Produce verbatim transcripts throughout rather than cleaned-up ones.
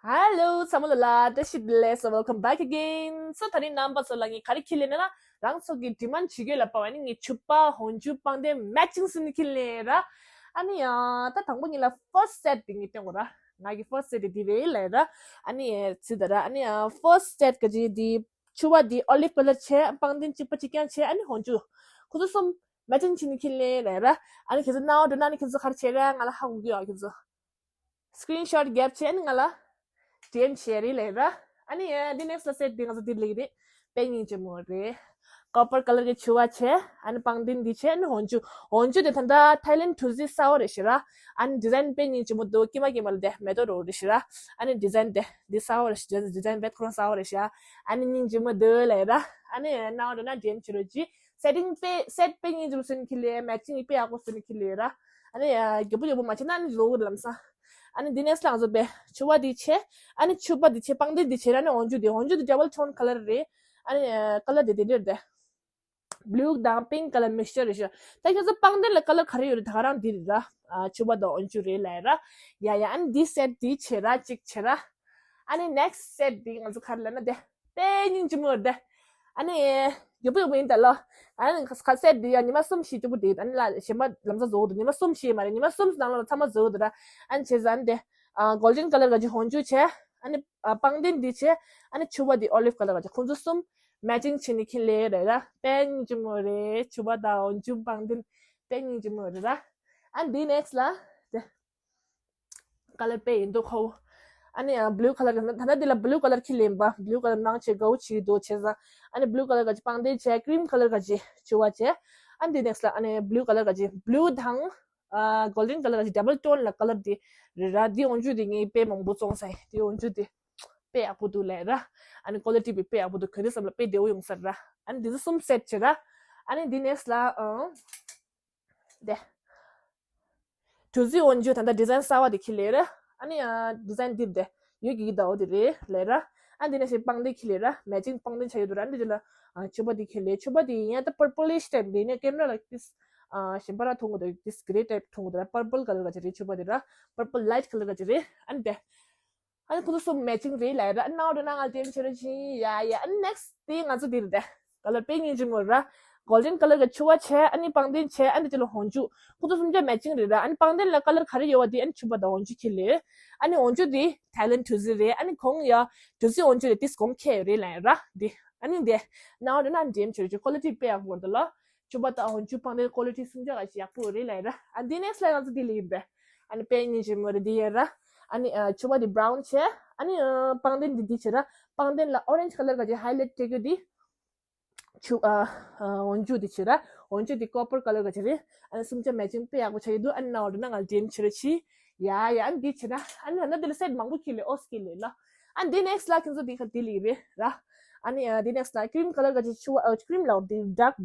Hello ཚང་མ་ལ་བཀྲ་ཤིས་བདེ་ལེགས། So welcome back again. So ད་རིང་རྣམ་པ་ཚོ་ལ་ངས་ག་རེ་འཁྱེར་སླེབས་ན་ན། རང་ཚོ་གི་ཌི་མན་ཌི་བྱེད་དགོས་ལ་དཔག་པ་ནི་ངས་ཕྱུ་པ་ཧོན་ཇུ་པང་གདན་མེ་ཅིང་སུ་ནི་འཁྱེར་སླེབས་ར། ཨ་ནི་ཡ་ད་དང་པོ་ཉིད་ལ་first set དེ་ངས་སྟོན་གོ་ར། ང་གི་first set དེ་འདི་རེད་ལབ་ར། ཨ་ནི་ཚིག་ད་ར། ཨ་ནི་first set ག་ཅི་འདི་ཕྱུ་པ་འདི་olive colour་བྱས། པང་གདན་གཅིག་པ་གཅིག་རྐྱང་བྱས། ཨ་ནི་ཧོན་ཇུ་ཁོ་ཚོ་གསུམ་མེ་ཅིང་བྱས་ནི་འཁྱེར་སླེབས་ར། ཨ་ནི་ཁྱེད་ཚོ་ནའོ་འགྲོ་ན་ནི་ཁྱེད་ཚོ་ག་རེ་བྱས་ར། ང་ལ་ཧ་གོ་གི་ཡོད། ཁྱེད་ཚོ་screenshot རྒྱབ་བྱས་ནི་ང་ལ་ཌི་ཨེམ་བྱས་རེད་ལབ་ར། ཨ་ནི་ཡ་འདི་next ལ་set འདི་ང་ཚོ་འདི་ལེགས་རེད། དཔེ་སྙིང་རྗེ་མོ་རེད། copper colour གི་ཕྱུ་པ་བྱས། ཨ་ནི་པང་གདན་འདི་བྱས། ཨ་ནི་ཧོན་ཇུ། ཧོན་ཇུ་དེ་ད་ལྟ་ཐའི་ལེན་གྲུ་བཞི་གསར་པ་རེད་ཤག་ར། ཨ་ནི་ཌི་ཛའིན་དཔེ་སྙིང་རྗེ་མོ་འདུག་དཀྱིལ་མ་དཀྱིལ་མ་ལ་དེ་མེ་ཏོག་རོ་རེད་ཤག་ར། ཨ་ནི་ཌི་ཛའིན་དེ་འདི་གསར་པ་རེད་ཤག་ཌི་ཛའིན་དཔེ་ཁོ་རང་གསར་པ་རེད་ཤག་ཨ་ནི་སྙིང་རྗེ་མོ་འདུག་ལབ་ར། ཨ་ནི་ནའོ་འགྲོ་ན་ཌི་ཨེམ་བྱེད་རོགས་གྱིས། setting དཔེ་set དཔེ་སྙིང་རྗེ་མོ་བཟོས་ནི་འཁྱེར་སླེབས། matching དཔེ་ཡག་པོ་བཟོས་ནི་འཁྱེར་སླེབས་ར། ཨ་ནི་ཡ་རྒྱབ་པོ་རྒྱབ་པོ་མ་བྱས་ན་ཨ་ནི་བཟོ་གི་རེད་ལམ་སང་། ཨ་ནི་འདི་next ལ་ང་ཚོ་དཔེ་ཕྱུ་པ་འདི་བྱས། ཨ་ནི་ཕྱུ་པ་འདི་བྱས། པང་གདན་འདི་བྱས་ར། ཨ་ནི་ཧོན་ཇུ་འདི། ཧོན་ཇུ་འདི་double tone colour རེད། ཨ་ནི་colour འདི་འདི་འདྲ་རེད། blue དང་pink colour mixture རེད་ཤག་ད་ཁྱེད་ཚོ་པང་གདན་ལ་colour ག་རེ་ཡོད་རེད། ད་ག་རང་འདི་རེད་ར། ཨ་ཕྱུ་པ་དང་ཧོན་ཇུ་རེད་ལབ་ར། ཡ་ཡ། ཨ་ནི་འདི་set འདི་བྱས་ར། གཅིག་བྱས་ར། ཨ་ནི་next set འདི་ང་ཚོ་ག་རེ་ལབ་ན་དེ་དཔེ་སྙིང་རྗེ་མོ་རེད་དེ། ཨ་ནི་ཡོད་པོ་ཡོད་པོ་ཡིན་ད་ལོ། ཨ་ནི་ག་set འདི་ཡ་ཉི་མ་གསུམ་བཞི་གཅིག་པོ་འདི། ཨ་ནི་ལ་གཞན་པ་ལམ་སང་བཟོ་གི་འདུག་ཉི་མ་གསུམ་བཞི་མ་རེད། ཉི་མ་གསུམ་ནང་ལ་ཚང་མ་བཟོ་གི་འདུག་ར། ཨ་ནི་བྱས་ཙང་དེ་ཨ་golden colour ག་ཅིག་ཧོན་ཇུ་བྱས། ཨ་ནི་ཨ་པང་གདན་འདི་བྱས། ཨ་ནི་ཕྱུ་པ་འདི་olive colour ག་ཅིག་ཁོང་ཚོ་གསུམ་matching བྱས་ནི་འཁྱེར་སླེབས་རེད་ར། དཔེ་སྙིང་རྗེ་མོ་རེད། ཕྱུ་པ་དང་ཧོན་ཇུ་པང་གདན་དཔེ་སྙིང་རྗེ་མོ་རེད་ར། ཨ་ནི་འདི་next ལ་དེ་colour དཔེ་ཡིན་འདུག་ཁོ། ཨ་ནི་ཡང་blue colour ད་ལྟ་འདི་ལ་blue colour འཁྱེར་སླེབས་པ། blue colour་མང་ཆེ་དགའ་བོ་བྱེད་འདུག་བྱས་ཙང་། ཨ་ནི་blue colour ག་ཅིག་པང་གདན་བྱས། cream colour ག་ཅིག་ཕྱུ་པ་བྱས། ཨ་ནི་འདི་next ལ་ཨ་ནི་blue colour ག་ཅིག blue དང་ཨ་golden colour ག་ཅིག double tone ལ་colour འདི་རེད་ར། འདི་ཧོན་ཇུ་འདི་ངས་དཔེ་མང་པོ་བཙོང་ས་ཡིན། འདི་ཧོན་ཇུ་འདི་དཔེ་ཡག་པོ་འདུག་ལབ་ར། ཨ་ནི་quality དཔེ་ཡག་པོ་འདུག་གོན་དུས་ཙམ་ལ་དཔེ་བདེ་བོ་ཡོང་ས་རེད་ར། ཨ་ནི་འདི་ཚོ་གསུམ་set བྱས་ར། ཨ་ནི་འདི་next ལ་ཨང་། དེ། གྲུ་བཞི་ཧོན་ཇུ་ད་ལྟ་design གསར་པ་དེ་འཁྱེར་སླེབས་ར། ཨ་ནི་ཨ་design འདི་རེད་དེ། ཡོད་ཀྱི་ཀྱི་ཟླ་བོ་དེ་རེད་ལབ་ར། ཨ་འདི་ནས་ཞིག་པང་གདན་འཁྱེར་སླེབས་ར། matching པང་གདན་ཆགས་ཡོད་དོ་ར། འདི་ལ་ཨ་ཕྱུ་པ་དེ་འཁྱེར་སླེབས། ཕྱུ་པ་དེ་ཡིན་ཡང་ད་purplish type རེད། ངས་camera ལ་ཏིས་ཨ་གཞན་པ་ར་མཐོང་གི་འདུག་ཏིས་grey type མཐོང་གི་འདུག་ར། purple colour ག་ཅིག་རེད། ཕྱུ་པ་དེ་ར་purple light colour ག་ཅིག་རེད། ཨ་ནི་དེ། ཨ་ནི་ཁོ་ཚོ་གསུམ་matching རེད་ལབ་ར། ཨ་ནའོ་འགྲོ་ན་ང་ལ་ཌི་ཨེམ་བྱེད་རོགས་གྱིས། ཡ་ཡ། ཨ་ནི་next དེ་ང་ཚོ་འདི་རེད་དེ། colour དཔེ་སྙིང་རྗེ་མོ་ར། golden colour གི་ཕྱུ་པ་བྱས། ཨ་ནི་པང་གདན་བྱས། ཨ་ནི་དེ་ལ་ཧོན་ཇུ། ཁོ་ཚོ་གསུམ་ཆ་matching རེད་ར། ཨ་ནི་པང་གདན་ལ་colour ག་རེ་ཡོད་པ་དེ་ཨ་ནི་ཕྱུ་པ་དང་ཧོན་ཇུ་འཁྱེར་སླེབས། ཨ་ནི་ཧོན་ཇུ་དེ་ཐའི་ལེན་གྲུ་བཞི་རེད། ཨ་ནི་གོང་ཡ་གྲུ་བཞི་ཧོན་ཇུ་རེད། དེ་གོང་ཁེ་རེད་ལབ་ར་དེ། ཨ་ནི་དེ་ནའོ་འགྲོ་ན་ཌི་ཨེམ་བྱེད་རོགས་གྱིས། quality དཔེ་ཡག་པོ་འདུག་ལ། ཕྱུ་པ་དང་ཧོན་ཇུ་པང་གདན་quality གསུམ་ཆ་ག་ཞིག་ཡག་པོ་རེད་ལབ་ར། ཨ་འདི་next ལ་ང་ཚོ་འདི་ལ་ཡིན་པས། ཨ་ནི་དཔེ་སྙིང་རྗེ་མོ་རེད། འདི་ཡིན་ར། ཨ་ནི་ཨ་ཕྱུ་པ་འདི་brown བྱས། ཨ་ནི་ཨ་པང་གདན་འདི་འདི་བྱས་ར། པང་གདན་ལ་orange colour ག་ཅིག་highlight བྱེད་རྒྱུ་འདི། ཕྱུ་ཨ་ཨ་ཧོན་ཇུ་འདི་བྱས་ར། ཧོན་ཇུ་འདི་copper colour ག་ཅིག་རེད། ཨ་ནི་གསུམ་ཆ་matching དཔེ་ཡག་པོ་ཆགས་ཀྱི་འདུག་ཨ་ནི་ནའོ་འགྲོ་ན་ང་ལ་ཌི་ཨེམ་བྱེད་རོགས་གྱིས། ཡ་ཡ། ཨ་ནི་འདི་བྱས་ར། ཨ་ནི་ད་ལྟ་འདི་ལ་set མང་པོ་འཁྱེར་སླེབས། ཨོ་འཁྱེར་སླེབས་ལ། ཨ་འདི་next ལ་ཁྱེད་ཚོ་འདི་ག་འདི་ལ་ཡིན་པས་ར། ཨ་ནི་ཨ་འདི་next ལ་cream colour ག་ཅིག་ཕྱུ་པ་ཨ་cream ལབ་འདི་dark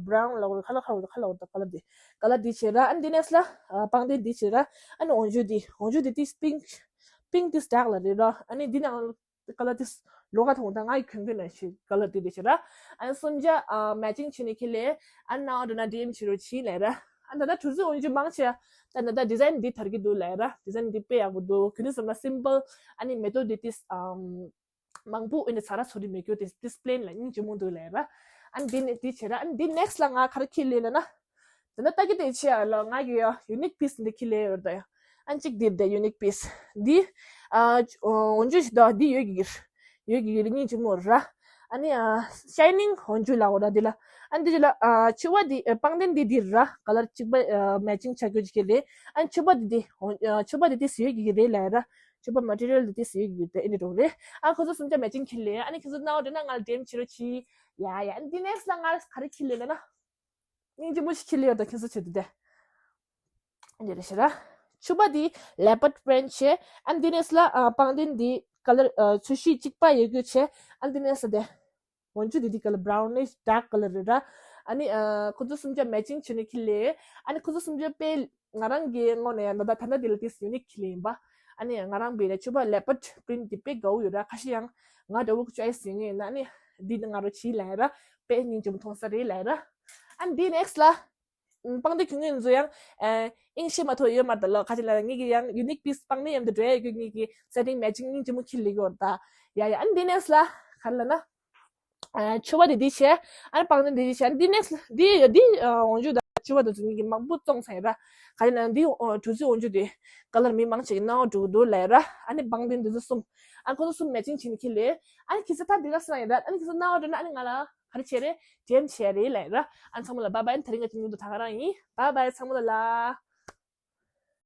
brown ལབ་ཁ་ལ་ཁ་ལ་ཁ་ལ་ཁ་ལ་འདི་colour འདི་བྱས་ར། ཨ་འདི་next ལ་ཨ་པང་གདན་འདི་བྱས་ར། ཨ་ནི་ཧོན་ཇུ་འདི་ཧོན་ཇུ་འདི་ཏིས་pink pink ཏིས་dark ལ་རེད་ར། ཨ་ནི་འདི་ནང་colour ཏིས་ལོགས་ཀ་མཐོང་ད་ངའི་གྱོན་གྱོན་ན་ཞིག་colour འདི་འདི་བྱས་ར། ཨ་ནི་གསུམ་ཆ་ཨ་matching བྱས་ནས་འཁྱེར་སླེབས། ཨ་ནའོ་འགྲོ་ན་ཌི་ཨེམ་བྱེད་རོགས་གྱིས་ལབ་ར། ཨ་ད་ལྟ་གྲུ་བཞི་ཧོན་ཇུ་མང་ཆེ་ད་ད་ལྟ་design འདི་དར་གྱི་འདུག་ལབ་ར། design འདི་དཔེ་ཡག་པོ་འདུག་གོན་དུས་ཙམ་ལ་simple ཨ་ནི་མེ་ཏོག་འདི་ཏིས་ཨམ་མང་པོ་ཨེ་ནི་ཚ་ར་ཚོ་རི་མེད་རྒྱུ་དེ་discipline ལ་སྙིང་རྗེ་མོ་འདུག་ལབ་ར། ཨ་ནི་འདི་ནི་འདི་བྱས་ར། ཨ་ནི་འདི་next ལ་ང་ག་རེ་འཁྱེར་སླེབས་ལབ་ན། དེ་ན་ལྟ་གི་དེ་ཆེ་ཨ་ལ་ང་གི་ཡ་unique piece འདི་འཁྱེར་སླེབས་ཡོད་ད་ཡ། ཨ་ནི་གཅིག་འདི་རེད་དེ་unique piece འདི། ཨ་ཧོན་ཇུ་ཞིག་ད་འདི་ཡོད་ཀྱི་ཡོད་ཀྱི་ཡོད་སྙིང་རྗེ་མོ་ར། ཨ་ནི་ཨ་shining ཧོན་ཇུ་ལ་འོ་ར་འདི་ལ། ཨ་ནི་འདི་ལ་ཨ་ཕྱུ་པ་འདི་ཨ་པང་གདན་འདི་འདི་ར་colour གཅིག་པ་ཨ་matching ཆགས་རྒྱུ་ཅིག་རེད། ཨ་ནི་ཕྱུ་པ་འདི་འདི་ཧོན་ཨ་ཕྱུ་པ་འདི་ཏིས་ཡོད་ཀྱི་རེད་ལབ་ར། ཕྱུ་པ་material འདི་ཏིས་ཡོད་ཀྱི་རེད་དེ་ཨེ་འདྲ་འགྲོ་རེད། ཨ་ཁོ་ཚོ་གསུམ་ཆ་matching འཁྱེར་སླེབས། ཨ་ནི་ཁྱེད་ཚོ་ནའོ་འགྲོ་ན་ང་ལ་ཌི་ཨེམ་བྱེད་རོགས་གྱིས། ཡ་ཡ། ཨ་ནི་འདི་next ལ་ང་ག་རེ་འཁྱེར་སླེབས་ལབ་ན། སྙིང་རྗེ་མོ་ཞིག་འཁྱེར་སླེབས་ཡོད་ད་ཁྱེད་ཚོ་ཆེད་དུ་དེ། འདི་རེད་ཤི་ར། ཕྱུ་པ་འདི་leopard print བྱས། ཨ་ནི་འདི་next ལ་ཨ་པང་གདན་འདི་colour ཨ་ཚོས་གཞི་གཅིག་པ་ཡོད་རྒྱུ་བྱས། ཨ་ནི་འདི་next ལ་དེ། ཧོན་ཇུ་འདི་འདི་colour brownish dark colour རེད་ར། ཨ་ནི་ཨ་ཁོ་ཚོ་གསུམ་ཆ་matching བྱས་ནས་འཁྱེར་སླེབས། ཨ་ནི་ཁོ་ཚོ་གསུམ་ཆ་དཔེ་ང་རང་གི་ངོས་ནས་ཡང་ད་ལྟ་ད་ལྟ་འདི་ལ་ཏིས་unique འཁྱེར་སླེབས་ཡིན་པ། ཨ་ནི་ང་རང་བས་ནས་ཕྱུ་པ་leopard print འདི་དཔེ་དགའ་བོ་ཡོད་ར། ཁ་ཤས་ཡང་ང་འདྲ་བོ་choice ཡོད་ངེས་ན་ཨ་ནི་འདི་ནི་ང་རོ་བྱིས་ལ་ཡིན་ར། དཔེ་སྙིང་རྗེ་མོ་མཐོང་ས་རེད་ལབ་ར། ཨ་ནི་འདི་next ལ། པང་གདན་གྱོན་མཁན་ཚོ་ཡང་ཨ་དབྱིངས་ཤེས་མ་ཐུབ་ཡོད་མ་རེད་ད་ལོ། ག་ཅི་ལབ་ན་ངེད་ཀྱི་ཡང་unique piece པང་གདན་མཉམ་དུ་འགྲོ་ཡ་ཡོད་ཀྱི་ངེད་ཀྱི་setting matching སྙིང་རྗེ་མོ་ཁྱི་ལེགས་ཡོད་ད། ཡ་ཡ་ཨ་ནི་འདི་next ལ་ག་རེ་ལབ་ན། ཨ་ཕྱུ་པ་དེ་འདི་བྱས། ཨ་ནི་པང་གདན་འདི་འདི་བྱས། ཨ་ནི་འདི་next འདི་འདི་ཨ་འོག་འཇུག་དང་ཕྱུ་པ་དེ་ཚོ་ངེད་ཀྱི་མང་པོ་བཙོང་ཚར་ཡིན་ར། ག་ཅི་ལབ་ན་འདི་ཨ་གྲུ་གཟིངས་འོག་འཇུག་དེ་colour མི་མང་ཆེ་གི་སྣང་བ་འགྲོ་གི་འདུག་ལབ་ཡ་ར། ཨ་ནི་པང་གདན་འདི་ཚོ་གསུམ། ཨ་ནི་ཁོ་ཚོ་གསུམ་matching བྱས་ནས་ཁྱི་ལེགས། ཨ་ནི་ཁྱི་ཚོ་ད་འདི་ག་སེ་ལབ་ཡིན་ར། ཨ་ནི་ཁྱི་ཚོ་སྣང་བ་འགྲོ་ན་ཨ་ནི་ང་ལ་ག་རེ་བྱས་རེད། ཌི་ཨེམ་བྱས་རེད་ལབ་ཡིན་ར། ཨ་ནི་ཚང་མ་ལ་bye bye། ཨ་ནི་དེ་རིང་གི་ཉིན་དུ་ད་ག་རང་ཡིན། bye bye ཚང་མ་ལ་ལ།